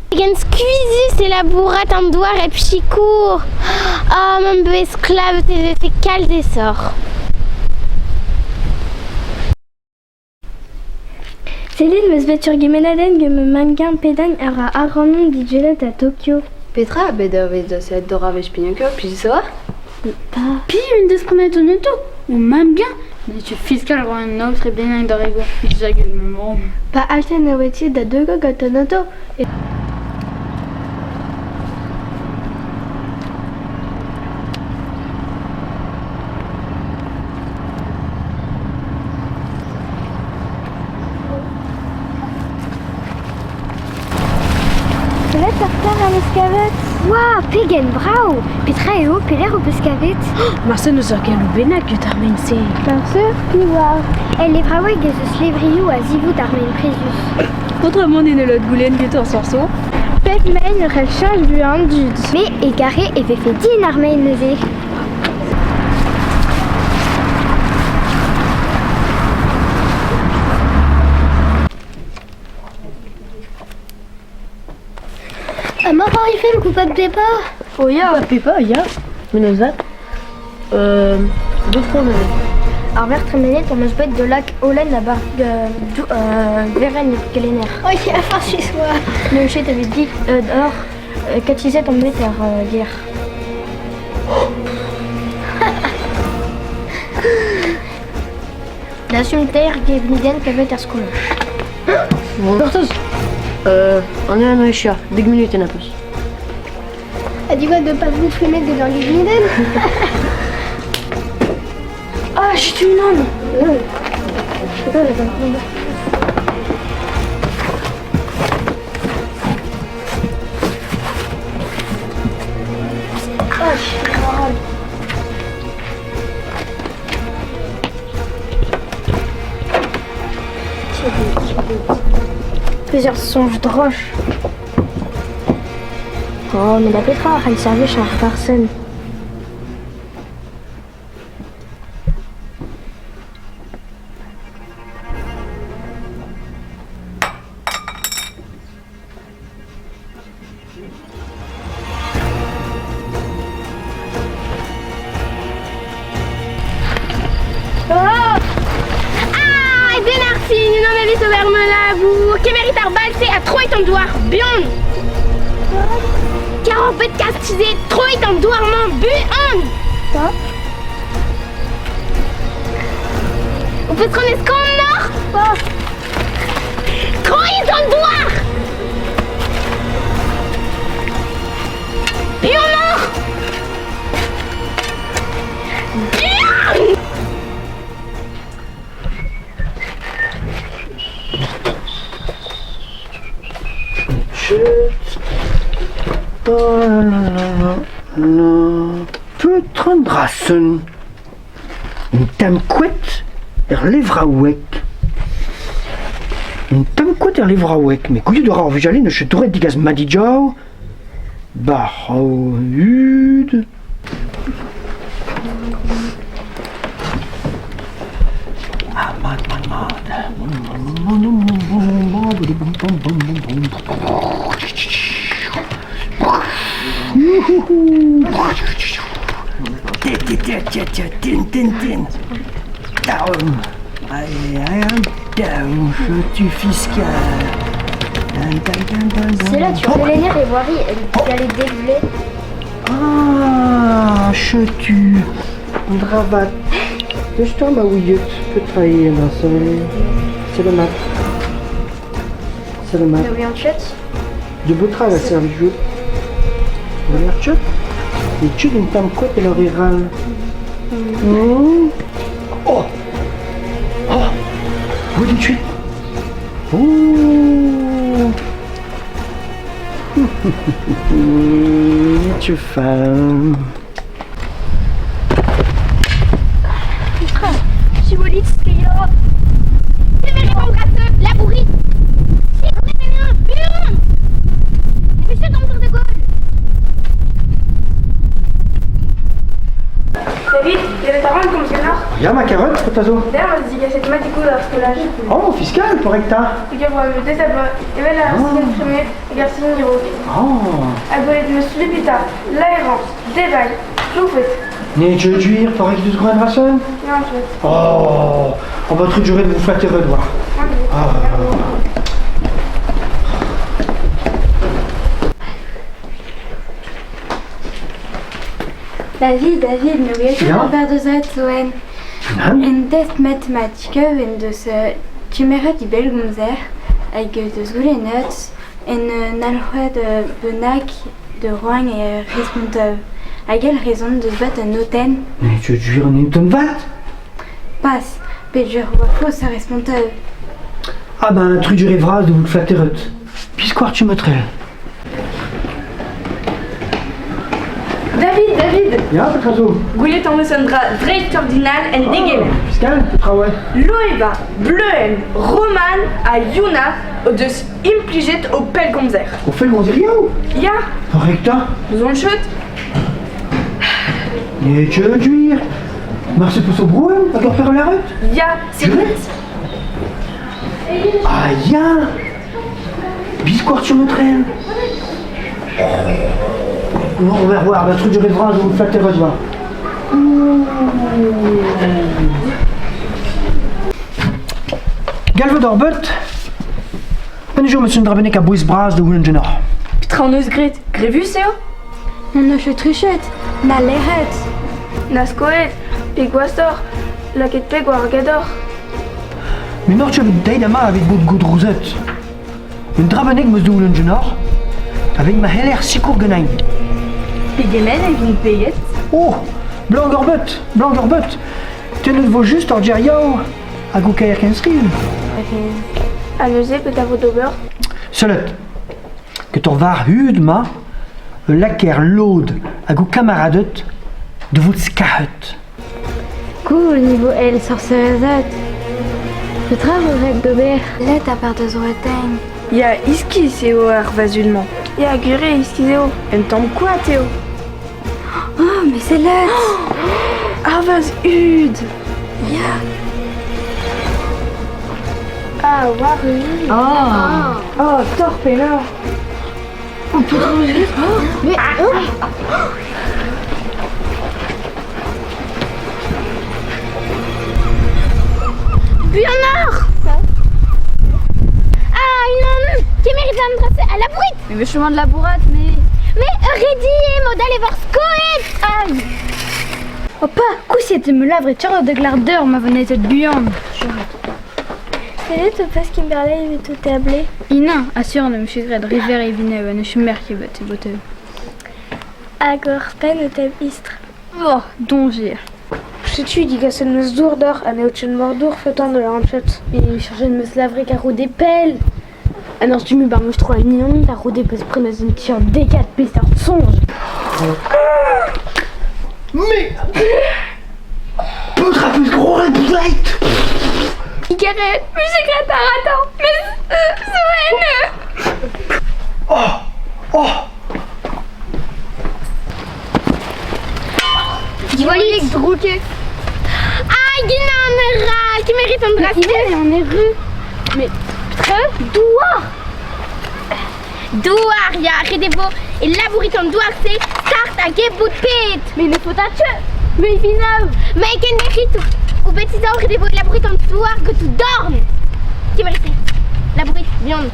Pegen skuizhus eo labourat an douar hep sikour. Oh, m'am beus klevet e vefe kalz aesoc'h. Sellit 'm eus bet ur gemennadenn gant ma mamm-gaer pedenn a ra ac'hanon digelet da Tokyo. Petra bet ur wech doset d'or a wech Pinocchio, plijus Pa. Piv en deus prenet an auto? Ho mamm-gaer? N'eo ket fiskal war an aotre bennak d'ar re Plijus ma mamm. Pa alten a oa da Dogo gant an auto e Sellet ar per am eus kavet. Waouh, pegen brav! Petra eo? Pelec'h ho peus kavet? Marse n'eus ur geloù bennak diouzh ar maen-se. Marse, piv oar? El levraoueg ez eus levrioù a-zivout ar maen prizius. Peotramant en ul goulenn get ur sorsour. Pep maen a c'hell cheñch buan dud. Me e gare e vefe din ar maen neuze. Amañ c'hoari coupable Peppa Oh ya, Peppa, ya. Menozat. Euh, deux fois Ar verc'h tremenet hon eus bet de lak holen a-bar Veren kelenner. Oh ya, farsus oa. N'eus ket evit dit d'or katizet on bet er gêr. Dastum teir gevnidenn kavet er skolaj. Gortoz An eo an dek munutenn a peus. Ha diwall de pas vous fumer gant ur gevnidenn. Ah, setu unan! Ah, Plusieurs soñj droch. Oh, met da petra a c'hall servij ar varsenn? Ah, den ar fin, unan a vez ober ma labour. Kemerit ar bal-se ha troit an douar buan. Kar oc'h bet kastizet, troit an douar-mañ buan. Ho peus c'hoant eskannoc'h? Troit an douar! Buanoc'h! Buan! Chut. Oh là là là là. Petra an dra-sen? Un tamm koad er levraoueg. Un tamm koad er levraoueg, met gouzout a ra ar vugale n'eus ket droed degas madijaou, bac'haou hud. Ah, mat, mat, mat. Tin, tin, Down. I am down, je fiscal. C'est là, tu revenir et voir elle dégueuler. Ah, chetu. Dravat. Deus ma ouiet, petra eo C'est le mat. C'est le mat. De betra la servijout. Tchut Et tchut un tamm koad el ur ral. Mm. Oh Oh Goude tchut Oh Tu fall. Ya, ma carotte, petra zo? Der ma digaset mat ikout ar skolaj. Oh, fiskal, porek 'ta. Peogwir oa bet dezhañ evel ar sizhun tremenet hag ar sizhun a-raok. Oh. Ha gwelet 'm eus Lupita, Laerañs, Deval, Ploufet. N'eo ket gwir, porek deus gwraet Rason? Nann, chouette. Oh, on va truc de vous flatter de voir. Ah. David, David, ne ouiet ket Ya. ober deus aet Soen. Nann. Un test matematikeu en deus kemeret e bellgomzer hag deus goulennet en un alc'hwed bennak de roañ e respontev. Hag el rezon deus bet un notenn. N'eo ket gwir an notenn vat? Pas, peogwir oa faos ar respontev. Ah ben, truc du vras de vous flatteret. Biskoazh tu me trel. David, David Ya, petra zo? Gwelet am eus un dra dreistordinal en degemer. Fiskal, petra oa? Loeva, Bleuenn, Roman ha Yuna o deus implijet o pellgomzer. O pellgomzerioù? Ya. Rekta? N'ouzon ket. N'eo ket gwir. Marse peus o brouenn hag ur perlaret? Ya, c'est Ah ya! Biskoazh tu me tren. Oh, on va voir, un truc de vras ou flatter va. Galvet ur beut. Benjour, monsieur Drabenek a bouez bras de goulenn genoc'h. Petra hon eus graet? Grevus eo? N'on eus ket truchet, na lec'het. Na skoet, pe gwashoc'h, lakaet peg war ar gador. Met n'oc'h ket deit amañ evit bout goudrouzet. Un dra bennak 'm eus da c'houlenn ganeoc'h, aveit ma c'heller sikour ganin. Pegement e vin paeet? Oh, blank ur beut, blank ur beut. Tennet vo just ur geriaou hag ho kaer kenstriv. Ha neuze, petra vo d'ober? Sellet, get ur var hud ma, ul lakaer lod hag ho kamaraded da vout skaret. Cool niveau el sorcerezed. Petra vo ret d'ober? Let a part deus Bretagne. Ya, iskis eo ar vazul-mañ. Ya, gwir eo, iskis eo. Un tamm koad eo. Oh, mais c'est let Ar vaz hud Ya. Ah, war Ah. Oh, torpena. Mais oh Buanoc'h Ah, unan kemerit an dra-se à la brute Mais me chemin de la bourrate, mais... Mais ready emañ d'aller voir skoet Aïe Oh pas, kousiet me lavre tchor de glardeur ma venait et buan. Sellet o peus Kimberley evit ho tablez. Ina, assure ne me figret river e vinev ne chumer ki bet e botev. Hag ur penn o tab istr. Oh, doñjer. Setu digaset 'm eus dour deoc'h ha n'eo ket mor-dour faotañ da lâret. Mais chargé de me lavrer kar des pelles. Ah non, tu me barres tro un million, ta rodé peus prenes un tir D4 peseurt soñj. Mais Petra peus groet bouzaet? Igaret, muzik attends, mais Soen Oh Oh Divolik drouke. Ah, gin an ra, kemerit an dra Mais on est rue. Mais petra douar. Douar, ya, ret e vo e labourit an douar-se, start hag hep bout pet. Mais ne faut pas tuer. Mais finav. Mais ken dec'hit o betizañ ret e vo e labourit an douar gant ho dorn. Kemerit labourit viande.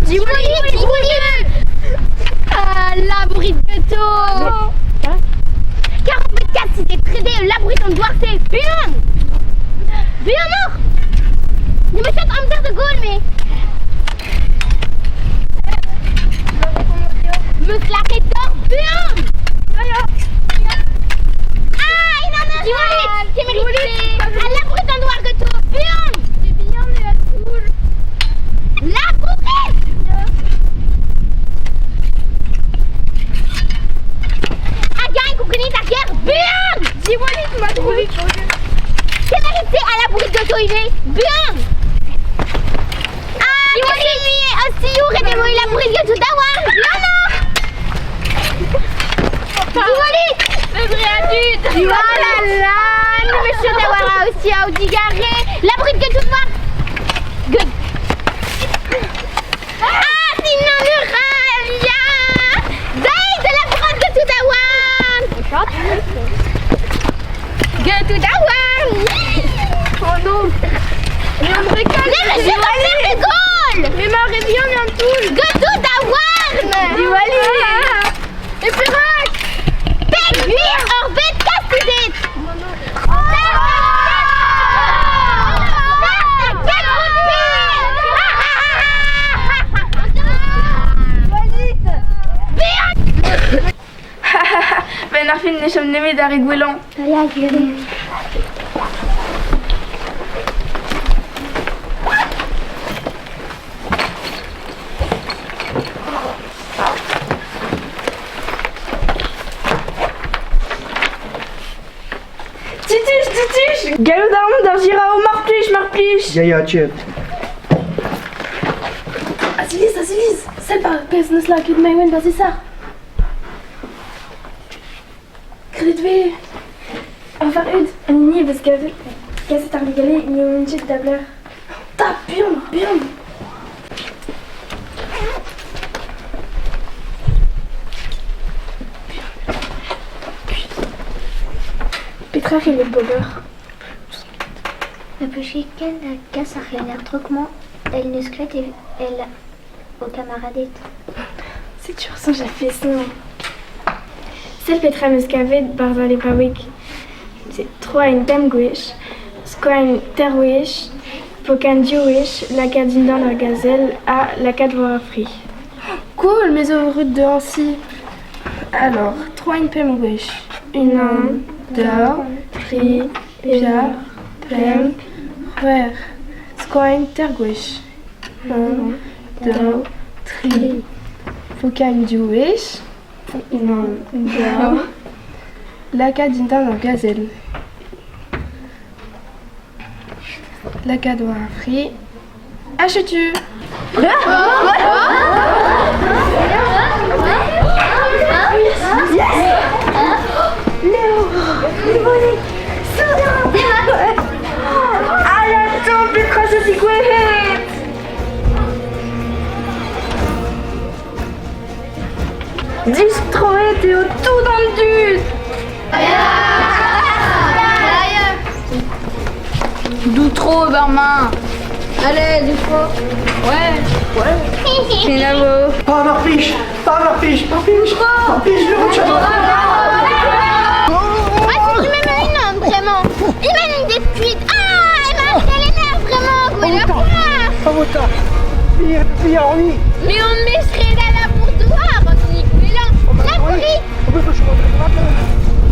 Divolit, divolit Ah, labourit ganto 44 c'était trede labourit an douar-se buan Buanoc'h Ne me ket amzer da goll me Meus lakaet deoc'h buan Ah, unan eus Divolit, kemerit Ha labourit an douar ganto buan Labourit Hag eñ komprenit ar ger buan Divolit ma troulit Kemerit-se ha labourit ganto ivez buan Ah, Divolit! Ostilhoù ret e vo labourit ganto daouarn buanoc'h! Diwallit! Diwall Alan! Monsieur da war aussi ao digare! La bride que tout noir! Good! Ah, sinon le ravia! Dai de la bride que tout dawan! Que tout dawan! Oh non. Mais on me récolte. Mais monsieur va faire des goals! Mais ma réveillon vient tout. Que tout dawan! Diwali. Et Perak. Peg huit orbit castidet! Ben ar fin ne chom nemet ar re gwellañ. Tituche, tituche. Gallo d'arme d'ar girao marpluche, marpluche. Ya ya, tchet. Asilis, Asilis. Sell par pez neus lakaet Maïwenn da zisar. Kredit ve. Ar ud. An hini vez gavet kaset ar vugale n'eo ket da bleur. Ta, buan, buan. Petra c'hellet d'ober? La pechiken a gas ar c'helenner trokmañ el neus graet el o kamaraded. Setu ur soñj a-feson. Sell petra 'm eus kavet barzh al levraoueg. C'est trois en pemp gwech, skoa en ter wech, pokan div wech, lakaat dindan ar gazel ha lakaat war ar fri. Cool, me zo rout de Ancy. Alors, trois en pemp gwech. Unan, daou, tri, pevar, pemp, c'hwec'h. Skoa en ter gwech. Un, daou, tri. Pokan div wech. Unan, daou. Lakaat dindan ar gazel. Lakaat war ar fri. Ha setu! Alato, petra zo degouezhet? Distroet eo tout an dud! Doutro, barman. Allez, Doutro. Ouais. Ouais. Kenavo. Pas marpliche, pas marpliche, marpliche, marpliche, le route. Ah, c'est du même un homme, vraiment. Il mène une des fuites. Ah, il m'a l'énerve, vraiment. Gwella. Bir, bir, on Mais on meserait là la bourdoir, Anthony Gwella. La bruit.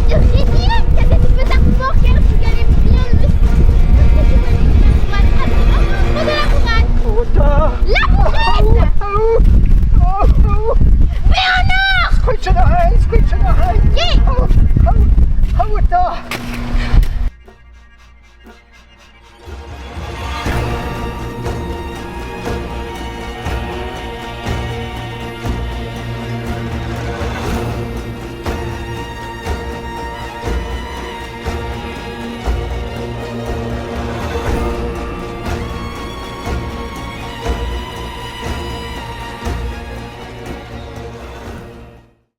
J'ai dit, ça fait tout peut fort qu'elle peut aller bien le. La bourrette. Mais en or. Squitch an arrêt, squitch an arrêt. Yeah. Oh, oh, oh,